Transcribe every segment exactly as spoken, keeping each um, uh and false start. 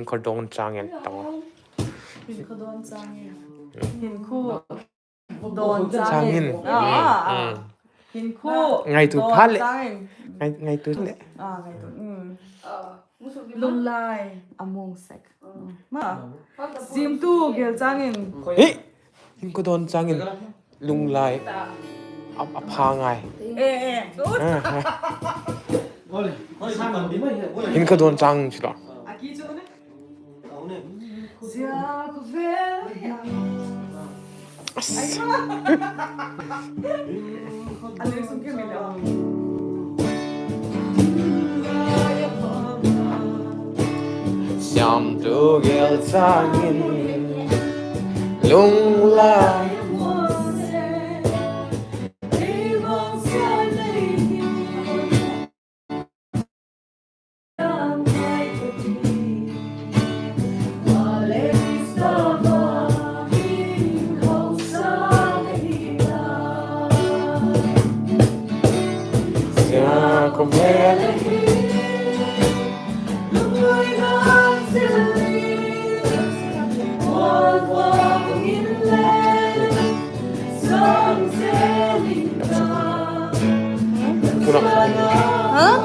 Hinkhua dawn chang in tawh. Hinkhua dawn chang in. Hinkhua dawn chang in. Chang in. Ah. Mm. Hinkhua ngaitua dawn phat leh chang in. Ngai, ngaitua leh. Ah, ngaitua. Mm. Lunglai a mung sek. Mm. Ma. Zimtu gel chang in. Hi. Hinkhua dawn chang in. Lunglai a, a pha ngai. Eh, eh. Ah, ha. Hinkhua dawn chang in chu la. Siamtu gel chang in lunglai. Hah?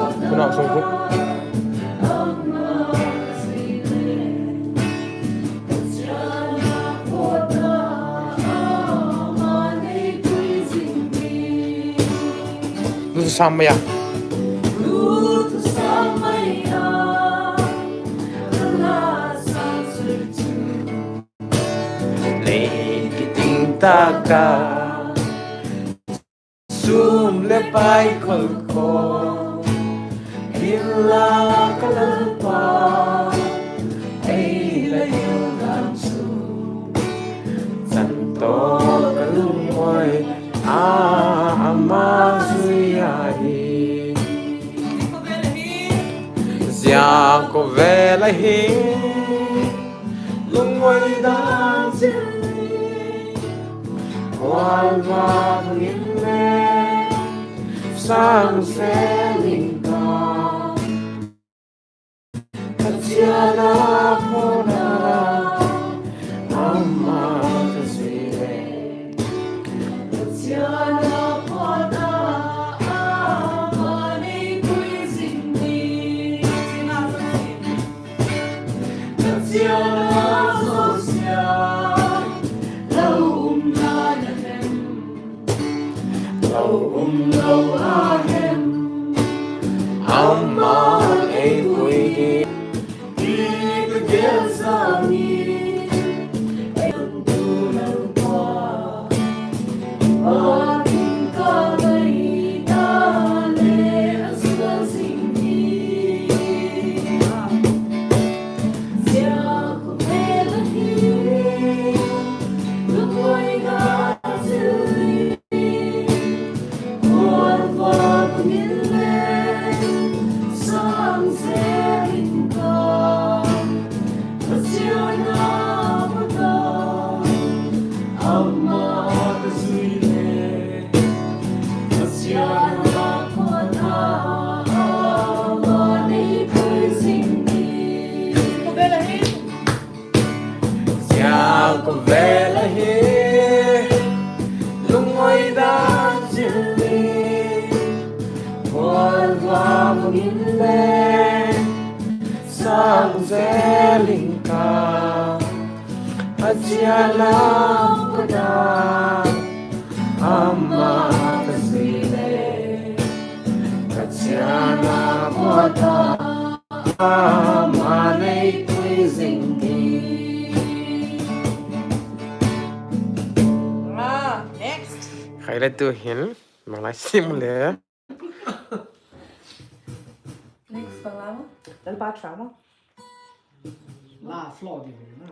Lut sam mai a. Lei kiting tak a, sum leh pai khol khol, hinla ka Lalpa, ei la hil dan chu, chan tawh ka lungmuan a, ama zui ahi. Zia khawvel ahi, lungngai dan zia, khualva bangin le, sâng zel ing ka. Pathian a pawt a, ama ka zui le. Pathian a pawt a, ama nei pui zing ding. Pathian a zosia, lo um lai na hem. Lo um lo a hem, ama ei pui ding. Ti ka gel zang in, ei pui ding Lalpa. Pa ding ka ngai dan le a zui zing hi. Zia khawvel ahi, lungngai dan zia, khualva bangin le, sâng zel ing ka. Pathian a pawt a, ama ka zui le. Pathian a pawt a, ama nei pui zing ding. Zia khawvel ahi, lungngai dan zia, khualva bangin le, sâng zel ing ka. Pathian a pawt a, ama ka zui le. Pathian a pawt a, ama nei pui zing ding. Ah, next. Khai le tu hin, bang lai sim le. Next bang lai ma? Lalpa Tha ma? La flow ding na.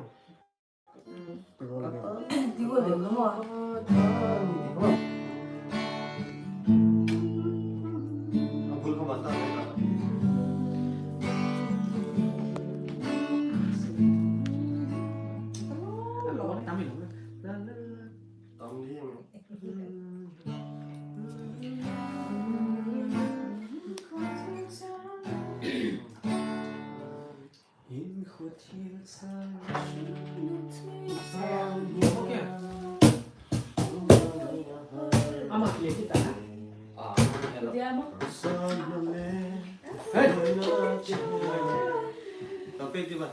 Okay. Ama play kita na. Ah, hello. Hey. Topic di ba?